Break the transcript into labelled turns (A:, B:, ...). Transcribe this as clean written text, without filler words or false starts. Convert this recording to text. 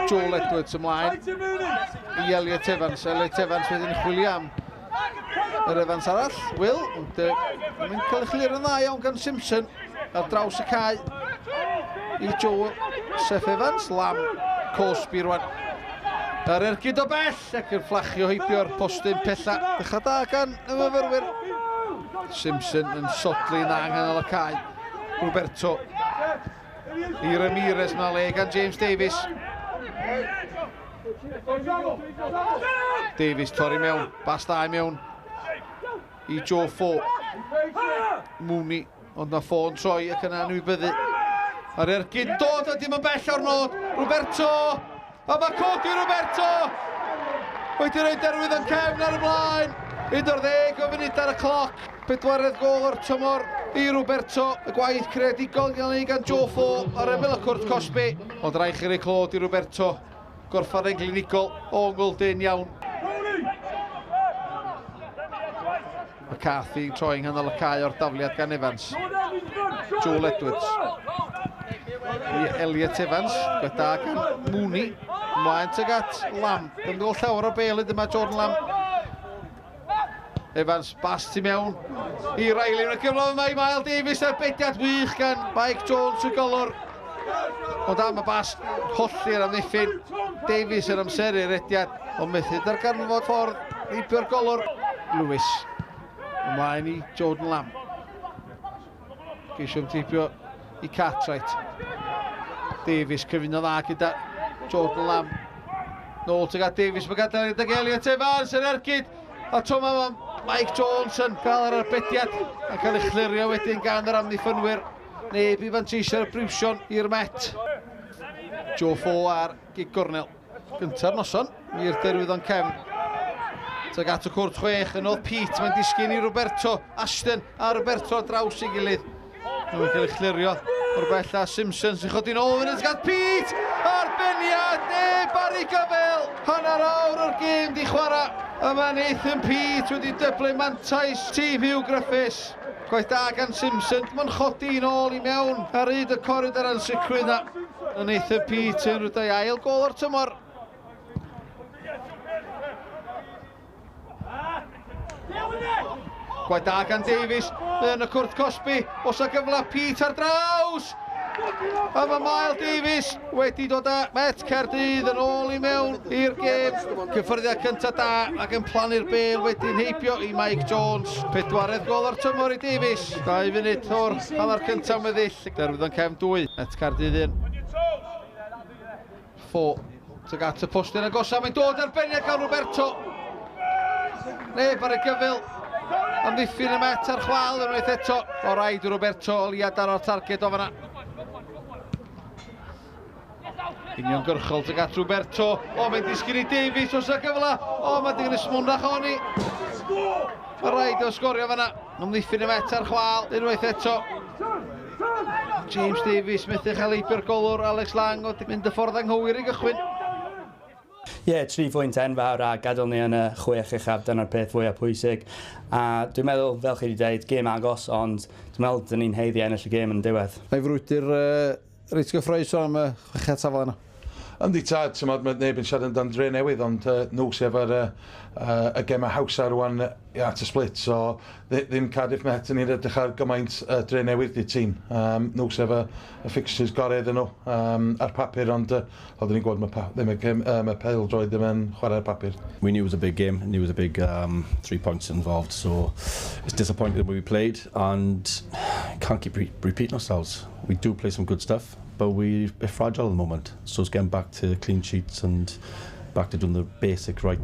A: Joel Edwards ymlaen i Elliot Evans. Elliot Evans wedyn chwilio am yr Evans arall, Will, ond mae'n cael ei chlir yn dda iawn gan Simpson ar draws y cae i Joe Seth Evans, Lam Cosby rwan. Yr ergyd o bell ac yn fflachio heibio'r postyn pella. Dechrau da gan y myfyrwyr. Simpson yn sodli yn dda yng nghanol y cae. Roberto i Ramirez, mae le gan James Davies. Davies torri mewn, bas da i mewn i Joe Fo. Mooney, ond na ffôn troi ac yna anwybyddu. A'r ergyd dod a dim yn bell o'r nod. Roberto! A mae Cody Roberto wedi rhoi derwydd yn cefn ar y blaen. 11 o funud ar y cloc. Pedwaredd gol o'r tymor i Roberto. Y gwaith creadigol yn cael ei gan Joe Fo ar ymyl y cwrt cosbi. Ond rhaid chi roi clod i Roberto. Gorffan yn glinigol o ongl dyn iawn. McCarthy yn troi yng nghanol y cae o'r dafliad gan Evans. Joel Edwards. I Elliot Evans, gyda gan Mooney. Ymlaen tuag at Lam. Ddim yn llawer o bel hyd yma Jordan Lam. Evans, bas tu mewn i Riley. Mae'n cyfle yma i Mael Davies a'r bediad wych gan Mike Jones y golwr. Ond am y bas holli'r amddiffyn. Davies yn amseru'r rediad, ond methu darganfod ffordd heibio'r golwr. Lewis ymlaen i Jordan Lamb. Geisio ymdeipio i Cartwright. Davies cyfuno dda gyda Jordan Lamb. Nôl tuag at Davies, mae gadael gydag Elliot Evans yn ergyd. A tro mae Mike Jones yn cael yr arbediad a cael ei chlirio wedyn gan yr amddiffynwyr. Neb i fanteisio ar y briwsion i'r Met. Joe Fo ar gig gornel. Gynta'r noson i'r derwyddon cefn. Tuag at y cwrt chwech yn ôl Pete, mae'n disgyn i Roberto, Ashton a Roberto ar draws ei gilydd. Mae'n cael ei chlirio o'r bell a Simpson sy'n chodi nôl yn ysgad Pete! Arbenniad neb ar ei gyfel! Hanner awr o'r gêm di chwarae. A mae Nathan Peate wedi dyblu mantais tîm Hugh Griffiths. Gwaith da gan Simpson, mae'n chodi yn ôl i mewn ar hyd y coridor ansicrwydd na. Nathan Peate yn rhywbeth ail gol o'r tymor. Gwaith da gan Davies, yn y cwrt cosbi, os a gyfle Pete ar draws! A mae Mael Davies wedi dod â Met Caerdydd yn ôl i mewn i'r gêm. Cyffyrddiad cyntaf da ac yn plannu'r bel wedyn heibio i Mike Jones. Pedwaredd gol o'r tymor i Davies. 2 funud o'r hanner cyntaf meddill. Derwyddon cefn 2, Met Caerdydd 1. Fo tuag at y postyn agosaf, mae'n dod ar beniad gan Roberto. Neb ar y gyfyl. Amddiffyn y Met ar chwal unwaith eto. O raid i Roberto o liad ar o'r targed o fanna. Uniongyrchol tuag at Roberto. O, mae'n disgyn i Davies os y gyfle. O, mae'n digon i smwnrach ohoni. Mae rhaid o sgorio fanna. Amddiffyn y Met ar chwal unwaith eto. James Davies methu chael heibio'r golwr, Alex Lang wedi mynd y ffordd anghywir i gychwyn.
B: Ie, yeah, tri phwynt enfawr a gadael ni yn y chwech uchaf, dyna'r peth fwyaf pwysig. A dwi'n meddwl, fel chi wedi dweud, gêm agos, ond dwi'n meddwl dyn ni'n haeddu ennill y gêm yn y diwedd.
A: Mae frwydr reit gyffroes o am y chweched safle yna.
C: Yndi tad, tymod, mae neb yn siarad amdan dre newydd, ond nhw sydd efo'r y gemau hawsa rwan at y split, so ddim Cardiff Met yn ni'n edrych ar gymaint dre newydd di tîm. Nhw sydd efo y fixtures gorau iddyn nhw ar papur, ond oedden ni'n gwybod mae, pa, ddim y, mae pêl-droed ddim yn chwarae ar papur.
D: We knew it was a big game, knew it was a big 3 points involved, so it's disappointing the way we played and can't keep repeating ourselves. We do play some good stuff, but we're a bit fragile at the moment. So it's getting back to clean sheets and back to doing the basic right.